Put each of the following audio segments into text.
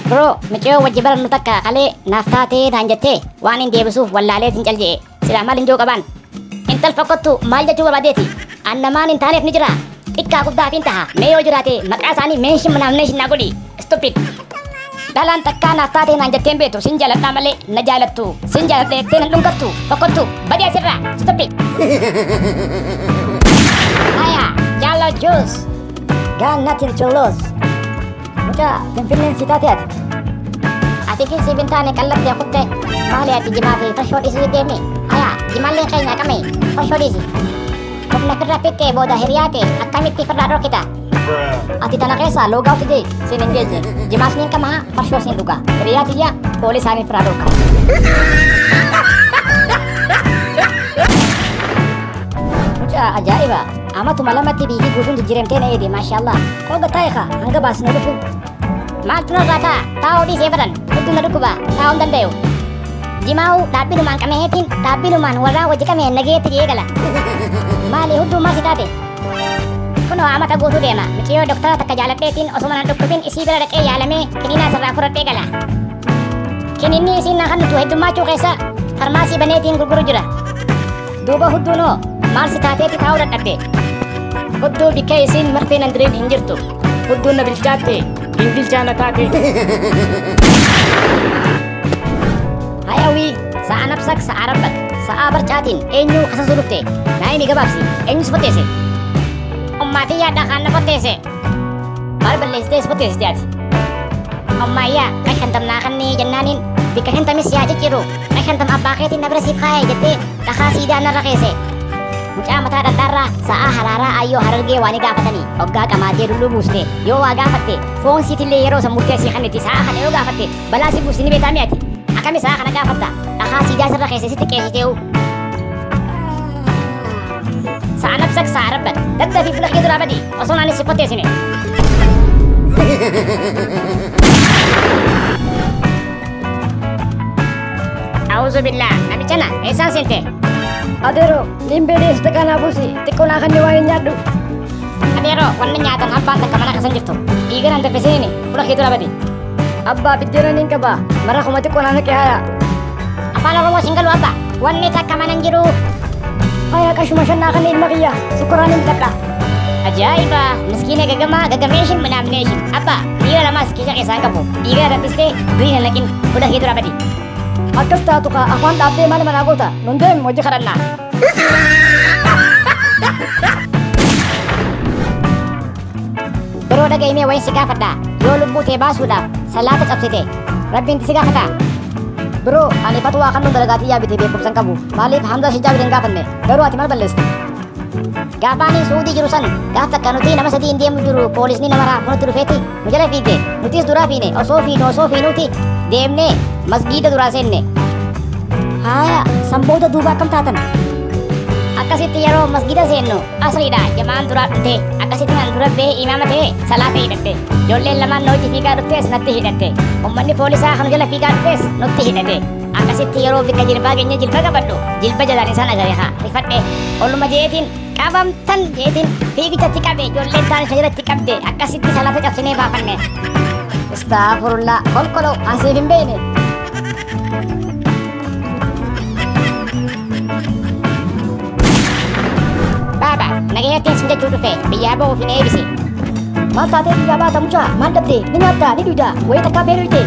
Bro, mucayyoo wajji barannu takka kalee naaf taatee naan jettee waan hin deebisuuf wallaaleetiin cal je'e. Silaa maal hin jiru qabaan? Intal fokkottu maal jechuu barbaadeeti? Annamaan hin taaneef ni jira. Xiqqaa guddaaf hin taha. Mee yoo jiraate maqaa isaanii mention naaf mention naa godhi. Stupid. Dhalaan takkaa naaf taatee naan jetteen beektu sin jaaladhaa malee na jaalattu. Sin jaaladha jettee nan dhungattu. Fokkottu badii asirraa. Stupid. Haya, Jalo juice. Got nothing to lose. Mucaa Finfinneen si taate ati. Ati kin siif hin taane qallattee kutte. Maali ati jimaa fi farshoo dhiisuu deemi? Haya, jimaallee keenya qame farshoo dhiisi. Humna firra fixxee booda hiriyaate akkamitti firraa dhorkita? Ati tana keessaa loogaa fidee siin hin geejje. Jimaas niin qamaha farshoo siin dhuga. Hiriyaa tiyya foolii isaanii firraa dhorka. Mucaa ajaa'iba! Amatuma lamatti biyyii guutuun jijjiiramtee na eede maashaallah. Qooga taa'e kaa hanga baasnee dhufu. Maaltu narraa ta'a? Taa'uu dhiisee badan. Hudduu na dhukkuba. Taa'uu hin danda'u. Jimaa'uu dhaabbinumaan qameetiin dhaabbinumaan warraa wajji qamee nageetti dhi'ee gala. Maali hudduu maal si taate? Kunoo amata guutuu deema. Mucayyoo doktara takka jaaladheetiin osuma nan dhukkubin isii bira dhaqee yaalamee kiniinaa sirraa fudhadhee gala. Kiniinni isiin na kennitu heddummaachuu keessa farmaasii baneetiin gurguru jira. Duuba hudduunoo maal si taateeti taa'uu dadhabde? Hudduu bikka isiin marfee nan diriin hin jirtu. Hudduun na bilchaatte gingilchaa na taate. Hayawii sa'a nabsak sa'a rabbak sa'a barcaatiin eenyu kasasuu dhufte? Naa himi gabaabsi eenyu si fotteesse? Ummaatii yaaddaa kaan na fotteesse. Maal balleessitee si fotteessite ati? Ammayyaa qashantam naa kannee jennaaniin bikka shantamis yaa cicciru qashantam abbaa keetiin na bira siif kaayee jettee dhakaa siidaa narra keesse. Mucaa mataa dhadhaarraa sa'aa haraaraa ayyoo harargee waa ni gaafatanii hoggaa qamaatee dulluu buuste yoo waa gaafatte foon siitillee yeroo san murtee sii kannetti sa'aa kana yoo gaafatte balaa si buusti ni beektaa mi'ati akkami sa'aa kana gaafatta dhakaa siidaa sirra keesse sitti qeessitee'u. Sa'a nabsak sa'a rabbak dadda fi fuula kee duraa badi osoo naanis si fotteessine. A'uuzu billaa namicha na eessaan seente? Adeero niin beelee si takkaa naa buusi xiqqoo naa kanne waan hin nyaadhu. Adeero wanni nyaatan abbaan takka mana keessa hin jirtu. Dhiiga naan danfisiniini fuula kee dura badi. Abbaa biddeena niin qaba mara kuma xiqqoo naa naqe haya. Afaan Oromoo siin galu abbaa wanni takka mana hin jiru. Haya qashuma shan naa kanne ilma kiyya sukkuraan hin bitadha. Ajaa'iba miskiina gagamaa gagameeshin minaamneeshin abbaa dhiira lamaas kiisha keessaa hin qabu dhiiga na danfistee durii na naqin fuula kee dura badi. Akkas taatu kaa afaan dhaabbee maal manaa goota nun deemi hojii kadhannaa. Biroo dhaga'imee wayin si gaafadha yoo lubbuu tee baasuudhaaf salaata cabsite rabbiin si gaafata. Biroo ani fatwaa kan nun dalagaatii yaabite beekumsa hin qabu maaliif Hamza Shijaa hin gaafanne garuu ati maal balleessite? Gaafaanii Suudii jiru san gaaf takka nuti nama sadii hin deemu jiru poolisni nama raafu nutti dhufeeti nu jala fiige nutis duraa fiine osoo fiinu osoo fiinuuti deemnee masgiida duraa seenne. Haaya san booda duuba akkam taatan? Akkasitti yeroo masgiida seennu asriidha jamaan duraa dhufte akkasitti nan dura bee imaama ta'e salaata hidhatte ijoolleen lamaan na hojii fiigaa dhuftes natti hidhatte ummanni poolisaa kan jala fiigaa dhuftes nutti hidhate akkasitti yeroo bikka jilbaa geenye jilba qabadhu jilba jalaan isaan agaree haa rifadhe olluma jeetiin qabamtan jeetiin fiigichatti qabe ijoolleen taan isa jalatti qabde akkasitti salaata cabsinee baafanne. Astaghfirullah kolkoloo asiif hin beekne. Baaba nagayattiin sin jechuu dhufe biyyaa ba'uuf hin eebise. Maal taatee biyyaa baata mucaa maal dhabde ni nyaattaa ni dhuydaa wayii takkaa beeluyte.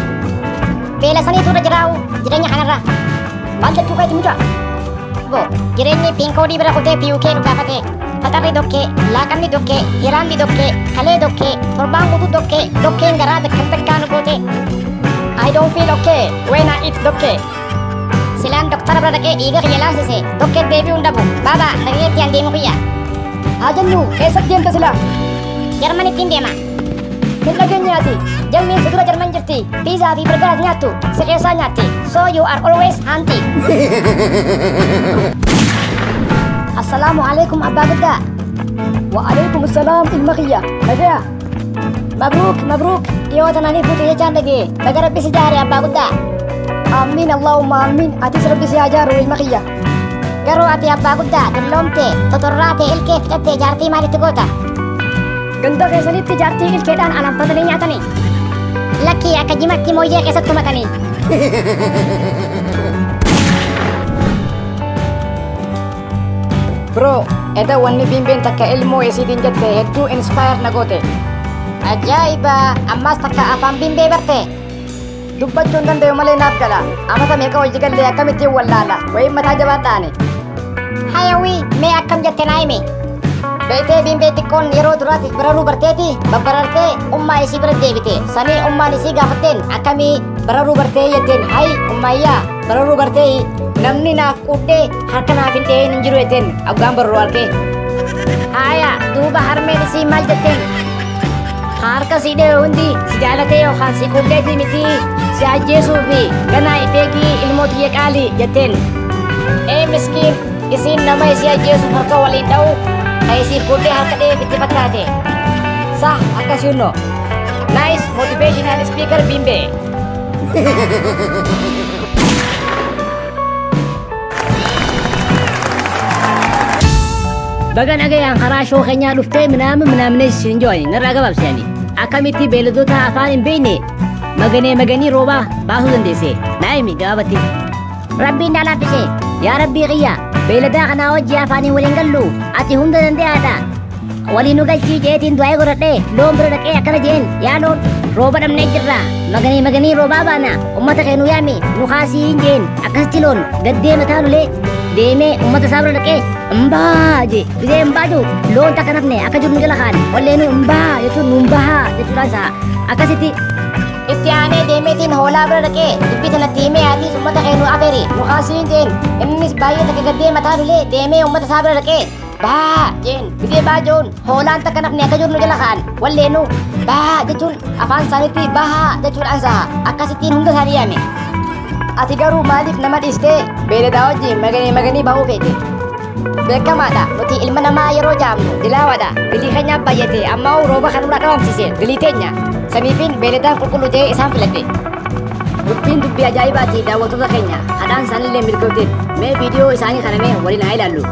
Beela saniitu irra jiraa'u jireenya kanarra. Maal jechuu keeti mucaa? Bo jireenyi piinkoodii bira kutee PUK nu gaafate. Faxarri dokkee, laaqanni dokkee, hiraanni dokkee, kalee dokkee, torbaan guutuu dokkee, dokkeen garaa kan takkaa nu goote. I don't feel okay when I eat dokkee. Silaan doktara bira dhaqee dhiiga kiyya laalsise dokkee deebi'uu hin dhabu. Baaba nagayeetti an deemu kiyya. Haa jennu eessatti deemta silaa? Jarmanittiin deema. Hin dhageenye ati. Jarmiin si dura Jarman jirti. Piizaa fi bargaras nyaattu. Si keessaa nyaatti. So you are always handy. Assalaamu alaikum abbaa guddaa. Wa alaikum assalaam ilma kiyya. Nagaya. Mabruuk mabruuk dhiyoo tananii fuute jechaan dhagee. Baga rabbi si jaare abbaa guddaa. Amiin Allahumma amiin. Atis rabbi si haa jaaru ilma kiyya. Garuu ati abbaa guddaa dulloomte totorraate ilkee fixatte jaartii maalitti goota? Ganda keessanitti jaartii ilkeedhaan alanfatanii nyaatanii. Lakkii akka jimatti mooyyee keessatti tumatanii. Bro, eda wanni bimbeen takka ilmoo isiitiin jette hedduu inspire na goote. Ajaa'iba! Ammas takka afaan bimbee barte. Dubbachuu hin danda'u malee naaf gala. Amata meeqa hojii gallee akkamittiin wallaala. Wayii mataa jabaadhaani. Hayawii mee akkam jette naa himi. Beeytee bimbee xiqqoon yeroo duraatiif bararuu barteeti babbarartee ummaa isii bira deebite. Sanii ummaan isii gaafatteen akkamii bararuu bartee jetteen hayi ummaayyaa bararuu bartee namni naaf quudhee harka naaf hin dheheen hin jiru jetteen aggaan bararuu harkee. Haaya duuba harmeen isii maal jetteen? Harka si dhee hundi si jaalatee yookaan si quudheetii miti si ajjeesuu fi ganaa ifeegii ilmoo tiyya qaali jetteen. Ee miskiin isiin nama isii ajjeesuuf harka waliin dha'u ka isiif quudhee harka dhee itti fakkaate. Sah akkasii. Nice motivational speaker bimbee. Baga nagayaan karaa shoo keenyaa dhuftee minaamin minaamine isin jo'ani narraa gabaabsanii. Akkamitti beeyladoota afaan hin beekne maganee maganii roobaa baasuu dandeesse? Naa himi gabaabatti. Rabbiin naa laaffise. Yaa Rabbii qiyya beeyladaa kanaa wajji afaaniin waliin gallu ati hunda danda'aadha. Waliin nu galchii jeetiin du'aa godhadhee loon bira dhaqee akkana jeen yaa loon rooba dhabnee jirra maganii maganii roobaa baana ummata kee nu yaami nu kaasii jeen akkasitti loon gaddee mataa lulee deemee ummata isaa bira dhaqee mbaa je bisee mbaa jiru loon takka nafne akka jiru nu jala kaan walleenu mbaa jechuun nu mbahaa jechuudhaan isaa akkasitti itti aanee deemeetiin hoolaa bira dhaqee dubbii tanatti himee haatiis ummata kee nu afeeri nu kaasiin jeen innis baay'ee takka gaddee mataa lulee deemee ummata isaa bira dhaqee baa jeen bisee baa joon hoolaan takka nafne akka jiru nu jala kaan walleenu baa jechuun afaan isaaniitti bahaa jechuudhaan isaa akkasittiin hunda isaanii yaame. Ati garuu maaliif nama dhiistee beeyladaa wajjin maganii maganii bahuu feete? Beekamaadha nuti ilma namaa yeroo jaamnu dilaawaadha dilii keenyaaf baay'ate ammaa rooba kanurraa dhabamsiise dilii teenya saniifin beeyladaan qulqulluu ta'ee isaan filadhe. Dubbiin dubbii ajaa'ibaati daawwattoota keenya hadhaan isaanillee milkoofteef mee viidiyoo isaanii kana mee waliin haa ilaallu.